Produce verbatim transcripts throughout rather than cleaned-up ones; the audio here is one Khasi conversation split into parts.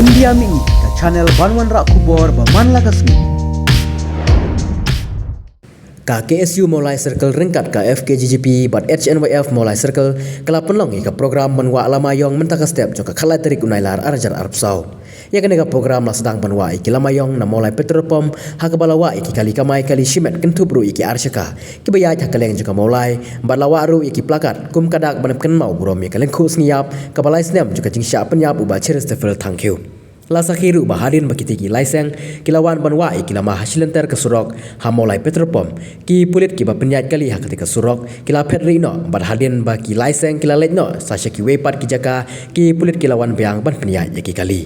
India Mini, ka channel ban wanrah khubor ba man la ka sngi. Ka K S U Mawlai Circle ryngkat ka F K J G P bad H N Y F Mawlai Circle ka la pynlong ïa ka program ban wah lama ïong mynta ka step jong ka khatlai tarik u Nailar arhajar arphew saw. Ïa kane ka program la sdang ban wah ïa ki lama ïong na Mawlai Petrol Pump ha kaba la wah ïa ki kali kamai kali shimet kynthup ruh ïa ki ar shaka kiba ïaid ha kylleng jong ka Mawlai bad la wah ruh ïa ki plakat kum ka dak ban pynkynmaw burom ïa ka lyngkhuh sngi ïap kaba lai snem jong ka jingshah pynïap u Bah Cheristerfield Thangkhiew. La sakhi ruh ba hadien ba kitei ki lai seng ki la wan ban wah ïa ki lama ha shilynter ka surok ha Mawlai Petrol Pump, ki pulit kiba pynïaid kali ha katei ka surok ki la phet rieh noh bad hadien ba ki lai seng ki la leit noh sa sha kiwei pat ki jaka, ki pulit ki la wan biang ban pynïaid ïa ki kali.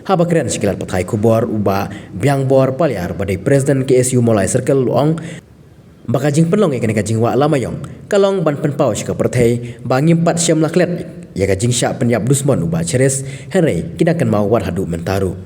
Haba kren sha ki lad pathai khubor u Bah Biangbor Paliar ba dei President K S U Mawlai Circle u ong ba ka jingpynlong ïa kane ka jingwah lama ïong ka long ban pynpaw sha ka pyrthei ba ngim pat shym la klet ïa ka jingshah pynïap dusmon u Bah Cheris, hynrei ki dang kynmaw wat haduh mynta ruh.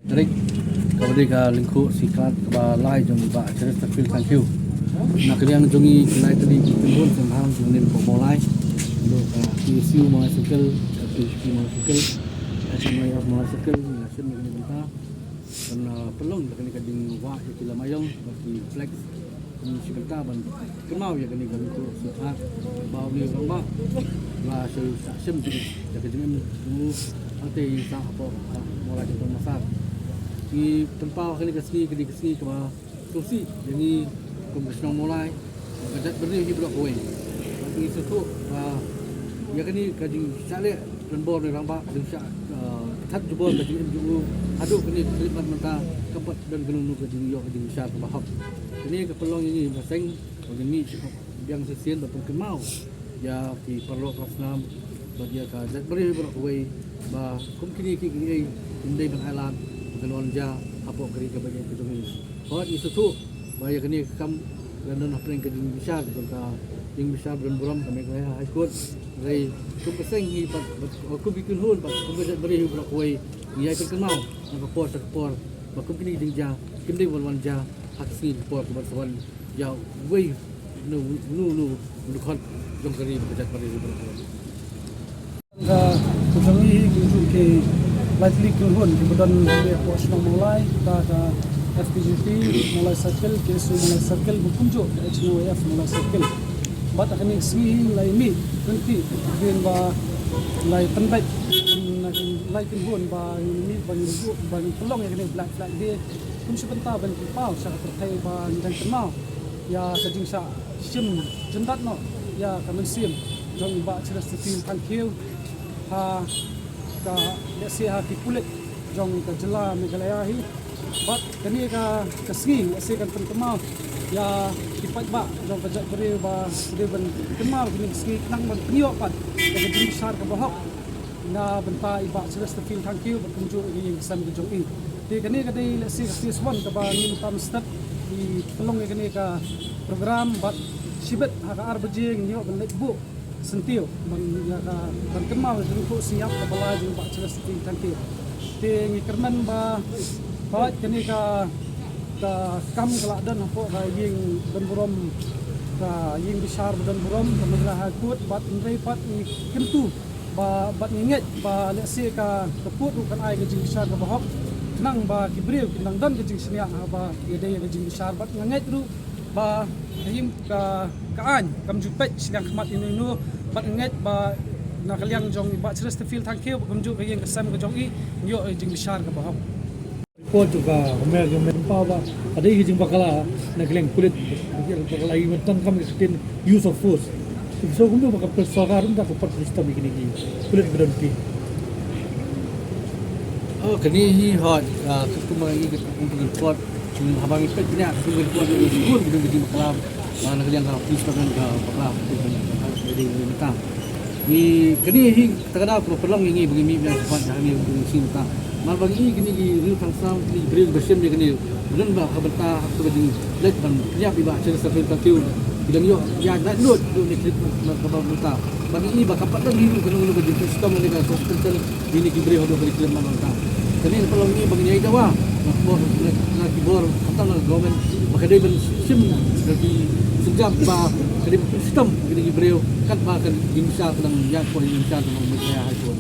Tarik, kaba dei ka lyngkhuh sngi kaba lai jong i Bah Cheristerfield Thangkhiew. Na ka liang jong ngi ki lai tylli ki kynhun seng bhang jong ngi hapoh Mawlai. Ka K S U Mawlai Circle, K S U Mawlai Circle, H N Y F Mawlai Circle, ngi la shim ïa kane ka bynta ban, uh, pynlong ïa kane ka jingwah ïa ki lama ïong bad ki flag. Kum shi bynta ban kynmaw ïa kane ka lyngkhuh sngi kaba une u rangbah u la shah shim ïa ka jingim jong u hangtei ïing sah hapoh ka Mawlai Jingpynmasar. Ngi pynpaw kane ka sngi, kane ka sngi kaba sngewsih ïa ngi kum ka shnong Mawlai, ka jaitbynriew hi baroh kawei. Bad ngi sngewthuh ba ïa kane ka jingshah leh donbor ne rangbah, ka jingshah, uh, that jubor ka jingim jong u haduh kane ka khyllipmat mynta kam pat don kano kano ka jingïoh ka jingbishar kaba hok. Kane ka pynlong ïa ngi ba seng ba ngin mih sha biang shisien ban pynkynmaw ïa ki paralok parasnam bad ïa ka jaitbynriew baroh kawei ba kum kine kiei kiei kim dei ban ailad ba kan wan jia hapoh ka ri kaba ïeit ka jong ngi. Hooid, ngi sngewthuh ba ïa kane ka kam ka don hapdeng ka jingbishar jong ka jingbishar ba don burom ka Meghalaya High Court. Hynrei kum ka seng hi bad, bad kum ki kynhun bad kum ka jaitbynriew baroh kawei ngi ïai pynkynmaw na ka por sha ka por ba kum kine ki jingjia kim dei ban wan jia ha ka sngi ka por kaba sa wan ïa uwei uno uno uno uno u dkhot jong ka ri bad ka jaitbynriew baroh kawei. Ka, ka jong ngi hi kumjuh ki lai tylli ki kynhun kiba don hangne hapoh shnong Mawlai, ka, ka F K J P Mawlai Circle, K S U Mawlai Circle, bad kumjuh ka H N Y F Mawlai Circle. Bad ha kane ka sngi hi ngi la ïa mih ryntih hadien ba la ïa pynbeit na ki lai kynhun ba ngin ïa mih ba ngin ïa pynlong ïa kane Black Flag Day kum shi bynta ban pynpaw sha ka pyrthei ba ngi dang kynmaw ïa ka jingshah shim jyndat noh ïa ka mynsiem jong i Bah Cheristerfield Thangkhiew ha ka, lehse ha ki pulit jong ka jylla Meghalaya hi. Bad kane ka, ka sngi lehse kan pynkynmaw ïa ki paidbah jong ka jaitbynriew ba ki dei ban kynmaw kane ka sngi khnang ban pynïoh pat ïa ka jingbishar kaba hok na bynta i Bah Cheristerfield Thangkhiew bad kumjuh ïa ka ïing ka sem ka jong i. Te kane ka dei lehse ka phase one kaba ngi mynta mynstep ngi pynlong ïa kane ka program bad shibit ha ka ar baje ngin ïoh ban leit buh syntiew ban ïa ka, ban kynmaw ïa ka lyngkhuh sngi ïap kaba lai jong i Bah Cheristerfield Thangkhiew. Te ngi kyrmen ba, ba kane ka, ka kam ka la don hapoh ka ïing donburom, ka ïing bishar ba donburom ka Meghalaya High Court bad hynrei pat ngi kyntu ba, bad ngi ngeit ba lehse ka, ka court ruh kan ai ka jingbishar kaba hok khnang ba ki briew kin nang don ka jingshaniah haba ïadei ïa ka jingbishar. Bad nga ngeit ruh ba ka ïing ka, ka aiñ kam ju peit shiliang khmat ino ino, bad nga ngeit ba na ka liang jong i Bah Cheristerfield Thangkhiew bad kumjuh ka ïing ka sem ka jong i, ngi ïoh ïa ka jingbishar kaba hok. Report jong ka Homer, ka Homer pynpaw ba ka dei ka jingbakla na ka liang pulit, ka jingbakla ïa ka bynta kam ka ktien use of force. Te so kumno ba ka sorkar ruh ka pat system ïa kine ki pulit ba don ki. Oh, kane hi hooid, ah, ka kum ba ngi ka kum ka report, haba ngi peit kane ka kum ka report ka skul ka jingbakla, ah, na ka liang ka police department ka bakla ka dei ka bynta. Ngi kane hi kata ka daw kaba pynlong ïa ngi ba ngi mih biang shaphang jong kane ka sngi mynta. Namar ba ngi ïohi kine ki riew thaw sam, kine ki briew ba shim ïa kane, ba don ba ka bynta ha ka jingïaleit ban pynïap i Bah Cheristerfield Thangkhiew. Ki dang ïoh ïaid laitluid haduh ne khlem markaba mynta. Ba ngi i ba ka pat dang hi ruh kano kano ka jingshitom lane ka suspension ïa kine ki briew haduh ba ki khlem markaba mynta. Kane na ka long ngi ba ngi ïai dawa na ka bor, na, na ki bor khamtam na ka government ba ka dei ban shim na ki sienjam ba ka dei ban shitom ïa kine ki briew katba ka jingbishar ka dang ïaid ko, jingbishar ka dang ïaid ko.